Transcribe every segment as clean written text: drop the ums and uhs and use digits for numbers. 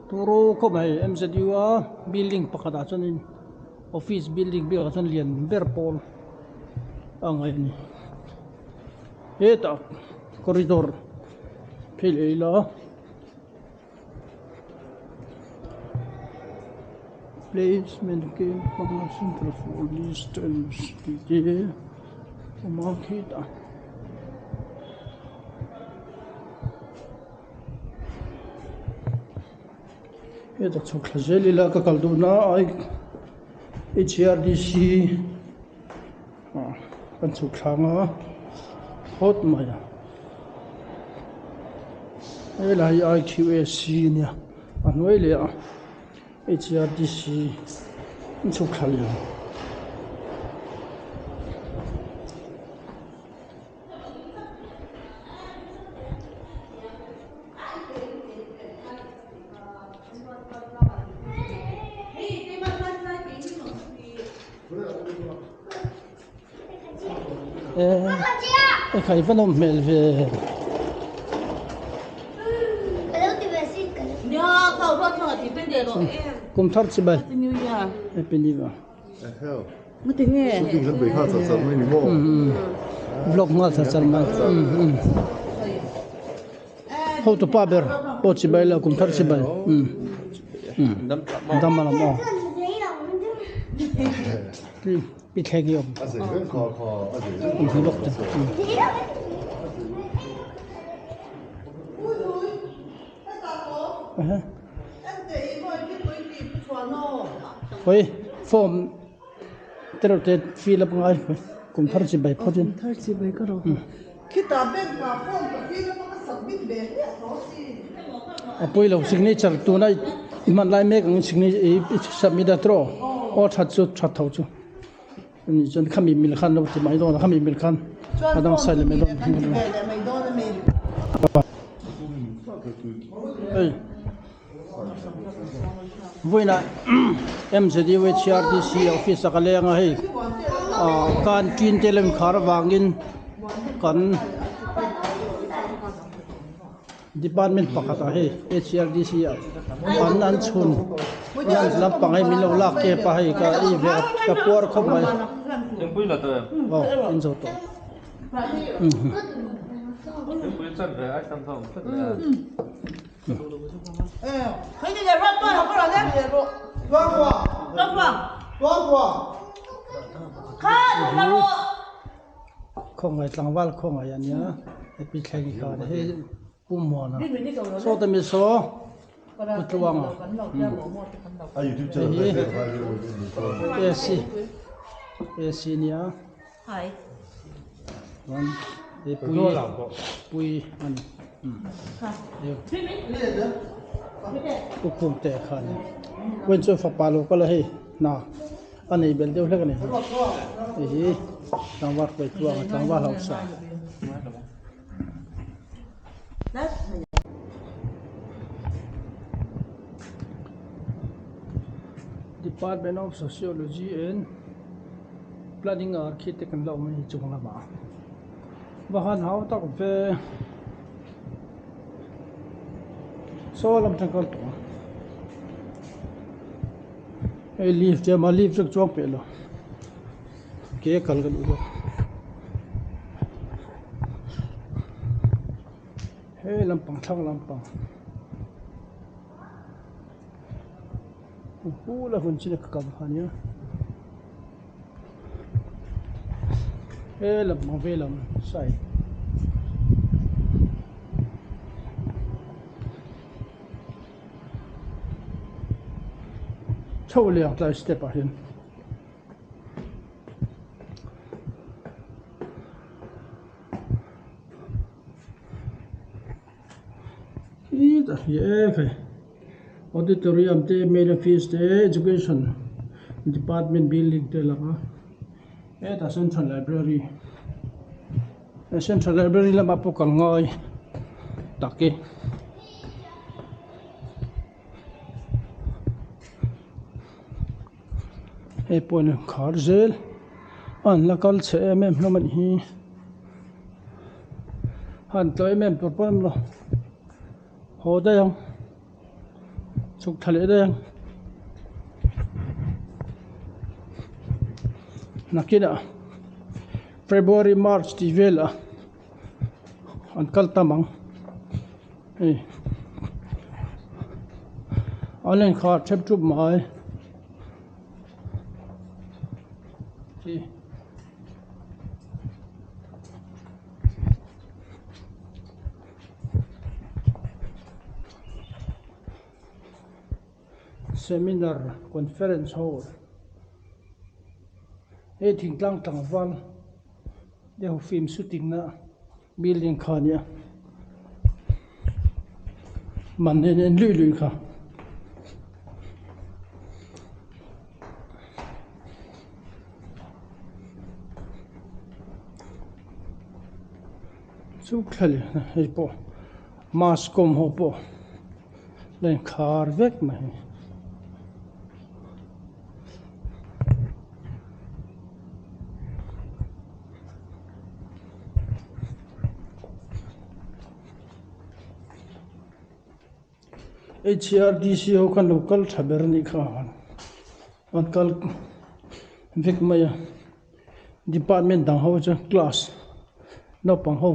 Turu khawp mai M_Z_U a building pakhat ah chuanin office building biakah chuan lian ber pawl a ngaih a ni hetah corridor phei leh ila. Placement camp hmanga central for distance tih te awm a khitah hetah chhuk thla zel ila ka kal duhna a H_R_D_C ah kan chhuk thla ang a hawt mai a helai hi I_Q_A_C ania a hnuai leh a H_R_D_C an chhuk thla leh ang. E khai va nawm hmel ve. Kum thar chi bai. Happy New Year. Vlog nghal char char mai. Hotu pa ber pawh chi bai la kum thar chi bai. Dam alam aw. Pi thleng hi awm. Awm thei bawk te. Khawi form te reuh te fill up ngai kum thar chi bai phawt in. A pawi lo signature tuna i hman lai mek ang signature i submit a tawh aw that chu that tho chu ani chuan khami mil khan lo ti mai dawn a khami mil khan a dang sign leh mai dawn hei vawiinah M_Z_U_H_R_D_C office ah ka leng a hei ah canteen te lem khar avangin kan department pakhat ah hei H_R_D_C ah an an chhun lunch lampang hei min lo lak kep a hei ka ei ve ka puar khawp mai aw in zo tawh. Khawngaih tlangval khawngaih a nia hepi thleng hi khan hei Pu Muana sawta mi saw Pu Tluanga hei hi AC AC nia chuan hei pui pui a ni Pu Khumte kha a ni vawiin chuan fapa lo kal a hei hna a nei belh deuh hlek a ni hei hi tlangval hruai tluanga tlangval hausa. Department of Sociology and Planning Architect an la awm a ni chung lamah va han hau tak ve saw lam tang kal tawh a hei lift te a awm a lift chu chuang peh lo ke a kal ka duh zawk he lampang thlang lampang. Hula hun chin a ka kal kha nia he lampang vei lam side chho leh ang tlai step ah hian. Khi a hria e khai auditorium te main office te education department building te a lang a hetah central library central library lamah pawh kal ngai tak e. Hei pawh in khar zel a an la kal chhe em em hlawm a nih hi han tlawh em em tur pawh a awm lo haw daih ang. Chhuk thla leh daih ang. Nakinah February March tih velah an kal tam ang hei an inkhar thep thup mai hi. Seminar conference hall hei thingtlang tlangval deuh film shooting na building kha a nia man en en luih luih kha. Chu thla leh hei pawh mass com ho pawh la inkhar vek mai. H_R_D_C ho khan lo kal tha ber anih kha an kal vek mai a. Department dang ho chu class naupang ho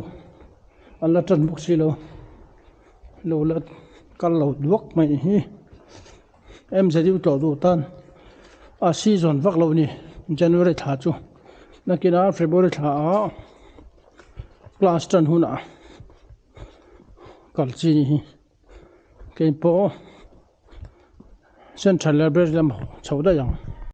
an la tan bawk si lo lo la kal lo duak mai hi M_Z_U tlawh duh tan a season vak lo a ni January thla chu nakinah February thla ah class tan hunah kal chi ni hi keipawh central library lam chho daih ang.